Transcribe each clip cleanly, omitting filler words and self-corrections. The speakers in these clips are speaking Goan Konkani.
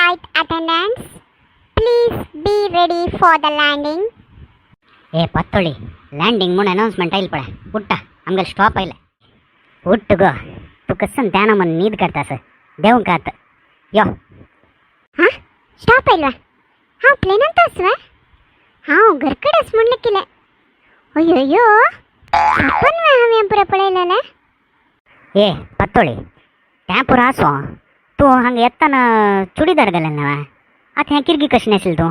Flight attendants, please be ready for the landing. ए पातोळी, लँडिंग म्हणून अनाउन्समेंट आईल पळय. उठ्ठा, आमगेले स्टॉप आयले. उठ गो तूं, कसन त्याना मन न्हीद काडटा. देवंक आत यो. हां, स्टॉप आयलवा? हांव प्लेनांत आसवे? हांव घरकडेच आस म्हणलें किलें. अय्यो, सपन वे हांवें पुरा पळयलेलें. ए पत्तोळी, तें पुरो आसो, तूं हांगा येतना चुडीदार घालें न्हय? आतां हें किरगी कशें न्हेसलें तूं?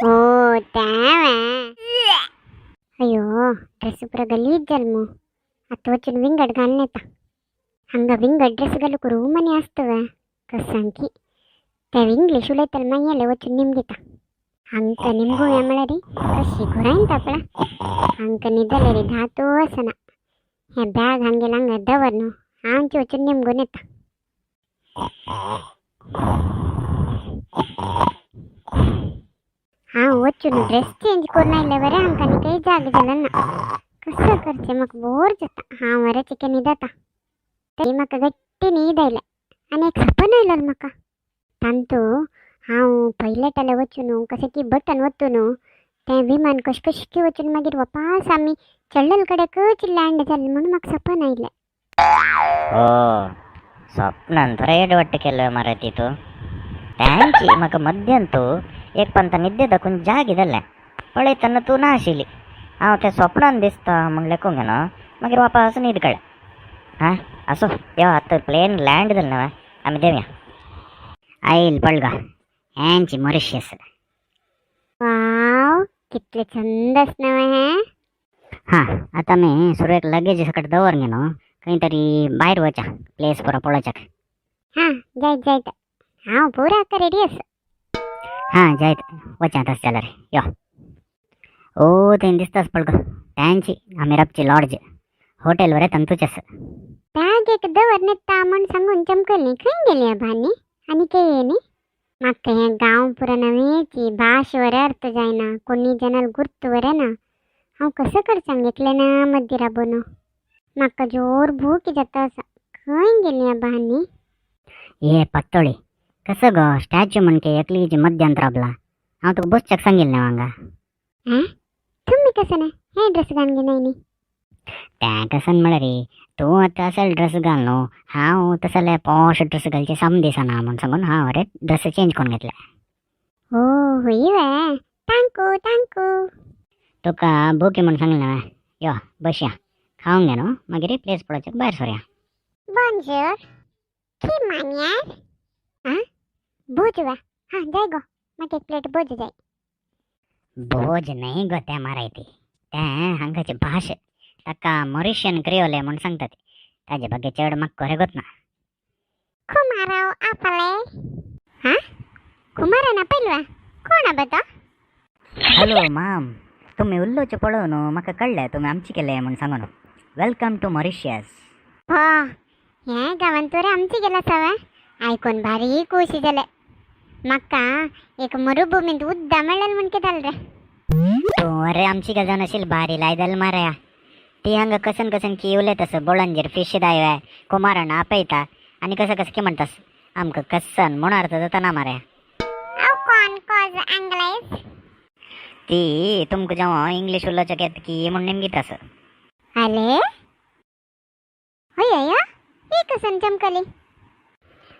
ओ, तें. अय्यो, ड्रेस पुरा गलीज जाल मू. आतां वचून विंगड घालून येता. हांगा विंगड ड्रेस घालूंक रूम आनी आसता कसांकी. ते इंग्लीश उलयतले, मागीर वचून निमगिता. हांकां निमगुया म्हळ्यार कशी घुरायता पळय. हांकां न्हिदलेरी धातू आसना. हें बॅग हांगेलें हांगा दवर न्हू, हांवच वचून निमगून येता. हांव वचून ड्रेस चेंज करून आयले बरें. हांकां आनी काही जाग जालो ना. कसो करचें? म्हाका बोर जाता. हांव बरें चिके न्हिदता. तरी म्हाका गट्टी न्हीद आयल्या आनी एक सपन आयलो म्हाका. तांतू हांव पायलटाले वचून कशें की बटन वतून तें विमान कशें कशें वचून मागीर वापास आमी चडलेले कडेकच लँड जालें म्हणून म्हाका सपन आयलें. ओ, स्वप्नान पुरा वाट्ट केलं मरे ती तूं. त्यांची म्हाका मध्यांतू एक पंत निद्दे दाखून जागी जालें. पळयतना तूं ना आशिल्ली. हांव तें स्वप्नान दिसता म्हण लेखूंक न्हू, मागीर वापस न्हीद काडल्या. हां, असो यो, आतां प्लेन लँड जालें न्हय, आमी देवया. आयल पळगा हेंची मॉरिशियस. वाव, कितलें चंद आसा न्हय हें. हां, आतां आमी सुरवेक लगेज सकट दवर न्हू, खंय तरी भायर वचा, प्लेस पुरो पळोवच्याक. हां, जायत जायत, हांव पुरा आतां रेडी आसा. हां, जायत वचा तशें जाल्यार. यो, ओ, थंय दिसतास पळय गो, त्यांची आमी राबची लॉज हॉटेल बरें तंतूच आसा. बॅग एक दवर नेता म्हण सांगून चमकली. खंय गेली भानी आनी के न्ही? म्हाका हें गांव पुरा नवेची, भाश बरें अर्थ जायना, कोणी जनाल गुर्त बरें ना. हांव कसो करचांग एकलें ना मद्दी राबोन? म्हाका जोर भूक जाता आसा. खंय गेली भानी? ए पत्तोळी, कसं गो स्टॅच्यू म्हणके एकलीची मध्यांत राबला? हांव तुका बसच्याक सांगिल्लें न्हय हांगा. हां, तुम्ही कसं ना हे ड्रेस घालून घेनाय न्ही? तें कसन म्हळ्यार तूं आतां असल ड्रेस घाल न्हू, हांव तसले पॉश ड्रेस घालचे सम दिसना म्हूण सांगून हांव अरे ड्रेस चेंज करून घेतले. ओ, होय वे? Thank you thank you. तुका भुकी म्हूण सांगलें न्हय? यो, बसया, खावंक घे न्हू, मागीर प्लेस पळोवच्याक भायर सरया. बोंजूर, की मान्यार. हां, भोज वा? हां, जाय गो, म्हाका एक प्लेट भोज जाय. भोज न्हय गो तें माराय ती, तें हांगाची भाश, ताका मॉरिशियन क्रियोले म्हूण सांगतात. ताजे ಬಗ್ಗೆ चड म्हाका खरें गोत ना. कुमाराव आपले. हां, कुमारान आपयलवा? कोण आबा तो? हॅलो माम, तुमी उलोवचें पळोवन म्हाका कळ्ळें तुमी आमचे केले म्हूण सांगून. Welcome to Mauritius. हो, हे गांवान तर आमचे गेला सवे आयकून भारी खुशी जालें म्हाका. एक मरुभूमींत उद्दा मेळ्ळें म्हण कितें जालें रे. तूं अरे आमची गेल जावन आशिल्ली भारी लायदल मारया. ती हांगा कसन कसन की उलयतास, बोळंजेर फिश दाय, कुमारान आपयता आनी कसं कसं की म्हणटास. आमकां कसन म्हूण अर्थ जाता ना मारया. हांव कोण कॉज आंग्लेज? ती तुमकां जेव्हा इंग्लीश उलोवच्याक येता की म्हूण नेमकीत. अले, हय हय, ही कसन चमकली?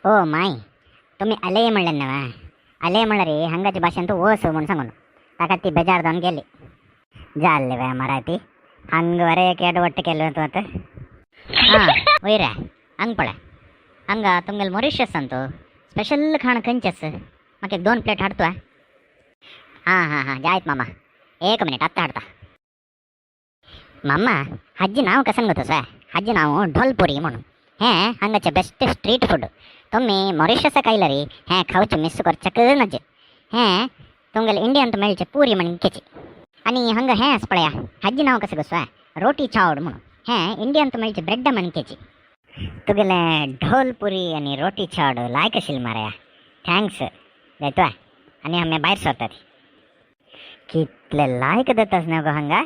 ओ my, तुमी अले म्हणलें न्हय? अले म्हणल्यार हांगाच्या भाशेन तूं वस म्हूण सांगून. ताका ती बेजार जावन गेली. जाल्ले वे मराठी हांगा बरें एक एडवट्ट केलें तूं आतां. हां, वयर हांग पळय, हांगा तुमगेले मॉरिशियसान तूं स्पेशल खाण खंयचें आसा? म्हाका एक दोन प्लेट हाडतो. हां हां हां, जायत मामा, एक मिनिट, आत्तां हाडता. मामा, हाजी नांव कसन गो तसो? हाजी नांव ढोलपुरी म्हणून. हें हांगाचें बेस्ट स्ट्रीट फूड. तुमी मॉरिशसाक आयल्यार हें खावचें मिस करच्याक नज. हें तुमगेले इंडियन मेळचें पुरी म्हणकेची. आनी हांगा हें आसा पळया, हाजी नांव कशें गो? रोटी चावड म्हणून. हें इंडियन मेळचें ब्रेड म्हणकेची. तुगेले ढोलपुरी आनी रोटी चावड लायक आशिल्ली मारया. Thanks जायतो. आनी आमी भायर सरतात. कितले लायक जातास न्हय गो हांगा.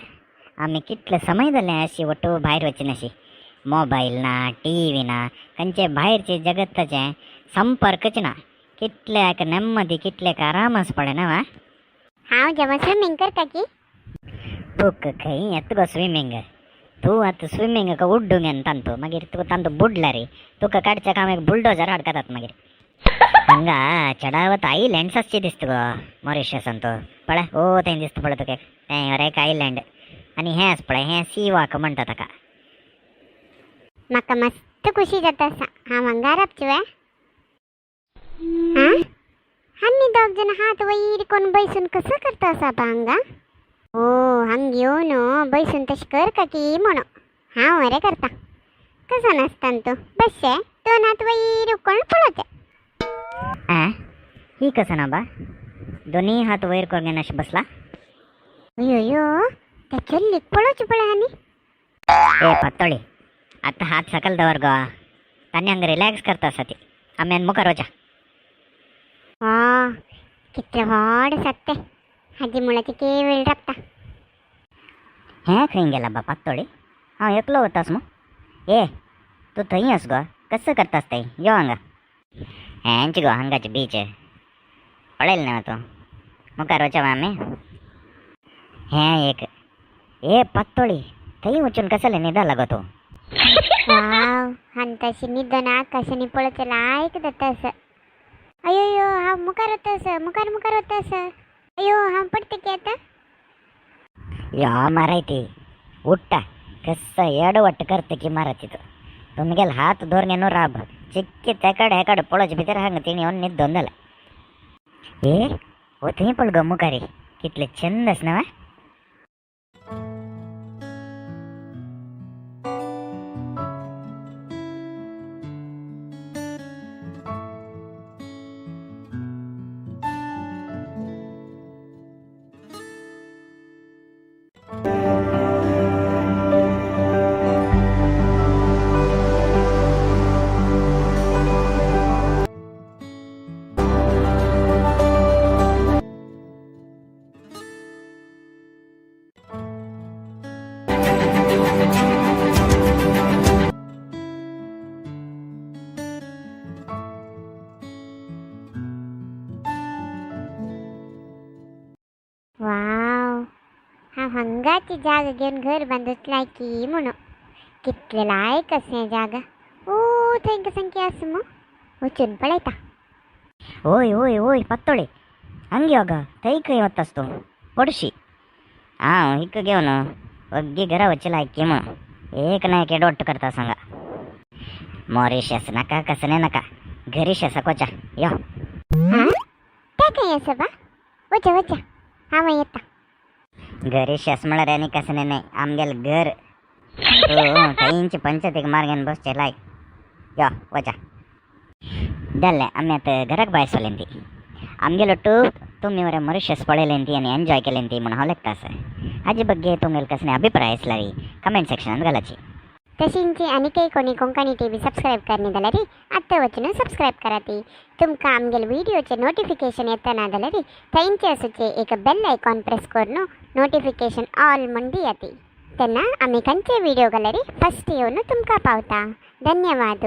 आमी कितले समय जाले अशी वट्टू भायर वचनाशी. मोबायल ना, टीव्ही ना, खंयचे भायरचे जगताचे संपर्कच ना. कितल्याक नेम्मदी, कितल्याक आराम आसा पळय ना वा. हांव जेव्हा स्विमींग करता की. तुका खंय येता गो स्विमींग? तूं आतां स्विमींगाक उड्डूंक येना तांतू, मागीर तुका तांतू बुडला रे, तुका काडच्याक हांव एक बुलडोजर हाडकातात. मागीर हांगा चडावत आयलँड्स आसचे दिसता गो मॉरिशसान. तो पळय, ओ थंय दिसता पळय तुका तें एक आयलँड आनी हें आसा पळय, हें सी वॉक म्हणटा ताका. म्हाका मस्त खुशी जाता आसा. हांव हांगा राबची वे. हां, आनी दोग जण हात वयर कोण बैसून कसं करता आसा बा हांगा? ओ, हांग येवन बैसून तशें कर का की म्हणो. हांव अरे करता कसो नासता तूं बसचे, दोन हात वयर उखलून पळोवचे. आ, ही कसं ना बा, दोन्ही हात वयर करून अशें बसला. अयो, त्या चल्लीक पळोवचें पळय आनी. ए पातोळी, आतां हात सकल दवर गो. तांणी हांगा रिलॅक्स करता आसा ती. आमी आनी मुखार वचा. वा, कितलें व्हड आसात ते. हाजी मुळाची केवेळ राबता. हें खंय गेला बा पातोळी? हांव एकलो वतास मू. ए, तूं थंय आस गो, कसं करतास थंय? यो हांगा. हेंच गो हांगाचे बीच, पळयलें ना तूं? मुखार वचप आमी. हें एक. ए पातोळी, थंय वचून कसलें न्हिदला गो तूं? वाव, आनी तशी न्हिदोन आकाशांनी पळोवचें लायक जाता असं. अयो, हांव मुखार वता असं, मुखार मुखार वता असं. अयो, हांव पडटा की आतां. या मारायती उठ्ठा कसं एडवट करते की मारायची तू. तुमगेल हात धरून घेऊन राब चिक्की तेकड हेकड पळोवचे भितर हांगा तिणी येवन न्हिदोन जाला. ए, ओ थंय पळ गो मुखारी, कितले चंद आसा ना वा. वाव, हांव हांगाची जागा घेवन घर बांदूच लायकी म्हणून. कितले लायक आसा हें जागा. ओ, थंय सामकी आसा मू, वचून पळयता. ओय ओय ओय पातोळी, हांग यो गो. थंय खंय वतास तूं? पडशी. हांव हिका घेवन वग्गी घरा वचचे लायकी म्हणून. एक ना एक एडवट करता सांगा. मॉरिशस नाका, कसले नाका, घरी शेसाक वचा, यो. हां, तें खंय आसा बा? वचा वचा, हांव येता. घरी शेस म्हळ्यार आनी कसलें न्हय, आमगेलें घर. तूं थंयची पंचायतीक मार्गान बसचें लायक. यो, वचा. जालें, आमी आतां घराक भायर सरलें ती. आमगेलो टूर तुमी बरें मॉरिशस पळयलें ती आनी एन्जॉय केलें ती म्हणून हांव लेखता आसा. हाजे ಬಗ್ಗೆ तुमगेले कसले अभिप्राय आसल्यार कमेंट सेक्शनात घालाची. तशींची आनीकय कोणी कोंकणी टीव्ही सबस्क्राईब करनी जाल्यार आत्तां वचून सबस्क्राईब कराती. तुमकां आमगेले व्हिडिओचे नोटिफिकेशन येतना जाल्यार थंयचे आसूचे एक बेल आयकॉन प्रेस करून नोटिफिकेशन ऑल म्हूण दियाती. तेन्ना आमी खंयचे व्हिडिओ घाल्यार फस्ट येवन तुमकां पावता. धन्यवाद.